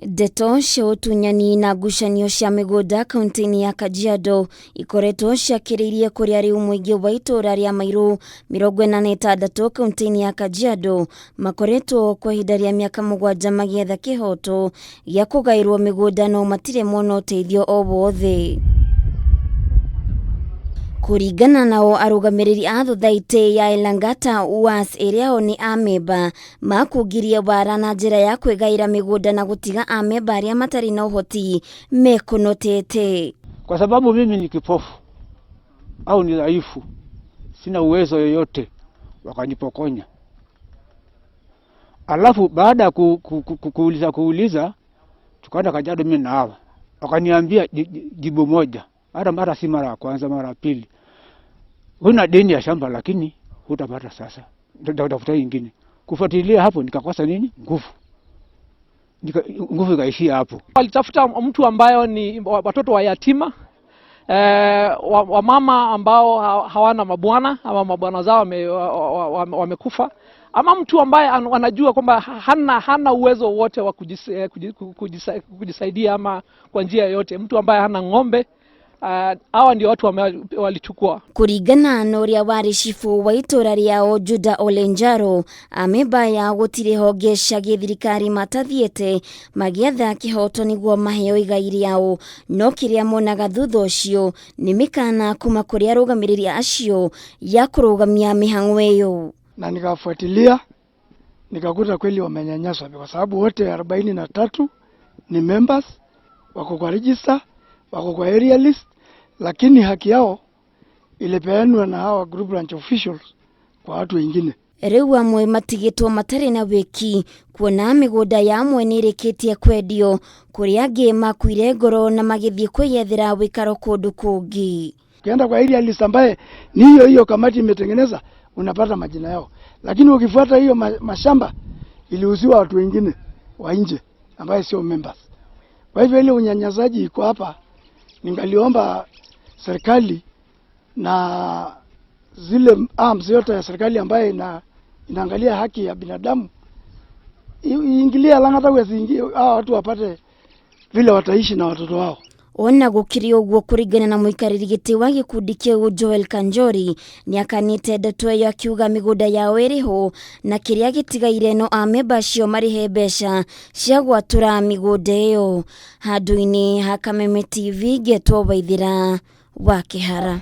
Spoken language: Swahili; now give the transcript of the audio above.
Ndeto cia ũtunyani na ngucanio cia mĩgũnda kaunti-inĩ ya Kajiado ikoretwo ciakĩrĩirie kũrĩa rĩu mũingĩ wa itũũra rĩa Mairũ 46 kaunti-inĩ ya Kajiado makoretwo kwa ihinda rĩa mĩaka 7 magĩetha kĩhoto gĩa kũgaĩrwo mĩgũnda no matirĩ mona ũteithio o wothe. Kũringana nao arũgamĩrĩri a thothaitĩ ya Elangata UAS ĩrĩa o nĩ amemba makungirie wara na njĩra ya kwĩgaĩra mĩgũnda na gũtiga amemba arĩa matarĩ na ũhoti mekonotete. Kwa sababu mimi ni kipofu au ni dhaifu, sina uwezo yoyote, wakanipokonya. Alafu baada ya kuuliza tukaenda Kajiado mimi na hawa, wakaniambia jibu moja, hata mara si mara ya kwanza, mara ya pili, huna deni ya shamba lakini hutapata sasa, ndio ingine. Kufuatilia hapo nikakosa nini, nguvu, nguvu ikaishia hapo. Walitafuta mtu ambayo ni watoto wa yatima, wamama ambao hawana mabwana ama mabwana zao wamekufa, ama mtu ambaye wanajua kwamba hana uwezo wote wa kujisaidia ama kwa njia yoyote, mtu ambaye hana ng'ombe. Hawa ndio watu walichukua. Kuringana na ũrĩa warĩ cibũ wa itũũra rĩao Juda Olenjaro, amemba ya gũtirĩ honge cia gĩthirikari matathiĩte magĩetha kĩhoto nĩguo maheo igai rĩao, no kĩrĩa monaga thutha ũcio nĩ mĩkana kuma kũrĩ arũgamĩrĩri acio ya kũrũgamia mĩhang'o ĩyo. Na nikafuatilia nikakuta kweli wamenyanyaswa kwa sababu wote 43 ni members, wako kwa register, wako kwa area list, lakini haki yao ilipeanwa na hawa group ranch officials kwa watu wengine. Rĩu amwe matigĩtwo matarĩ na wĩki kuona mĩgũnda ya amwe nĩ ĩrĩkĩtie kwendio kũrĩa angĩ makuire ngoro na magĩthiĩ kwĩyethera wĩikaro kũndũ kũngĩ. Ukienda kwa area list ambaye ni hiyo hiyo kamati imetengeneza, unapata majina yao, lakini ukifuata hiyo mashamba iliuziwa watu wengine wa nje ambaye sio members. Kwa hivyo ile unyanyasaji iko hapa. Ningaliomba serikali na zile arms yote ya serikali ambaye inaangalia haki ya binadamu iingilie Lang'ata wesiingie, hao watu wapate vile wataishi na watoto wao. Ona gũkĩrĩ ũguo, kũringana na mũikarĩri gĩtĩ wa gĩkundi kĩu Joel Kanjori, nĩakanĩte ndeto ĩyo akiuga mĩgũnda yao ĩrĩho na kĩrĩa gĩtigaire no amemba acio marĩhe mbeca cia gwatũra mĩgũnda ĩyo. Handũ-inĩ ha Kameme TV ngetwo Waithĩra wa Kĩhara.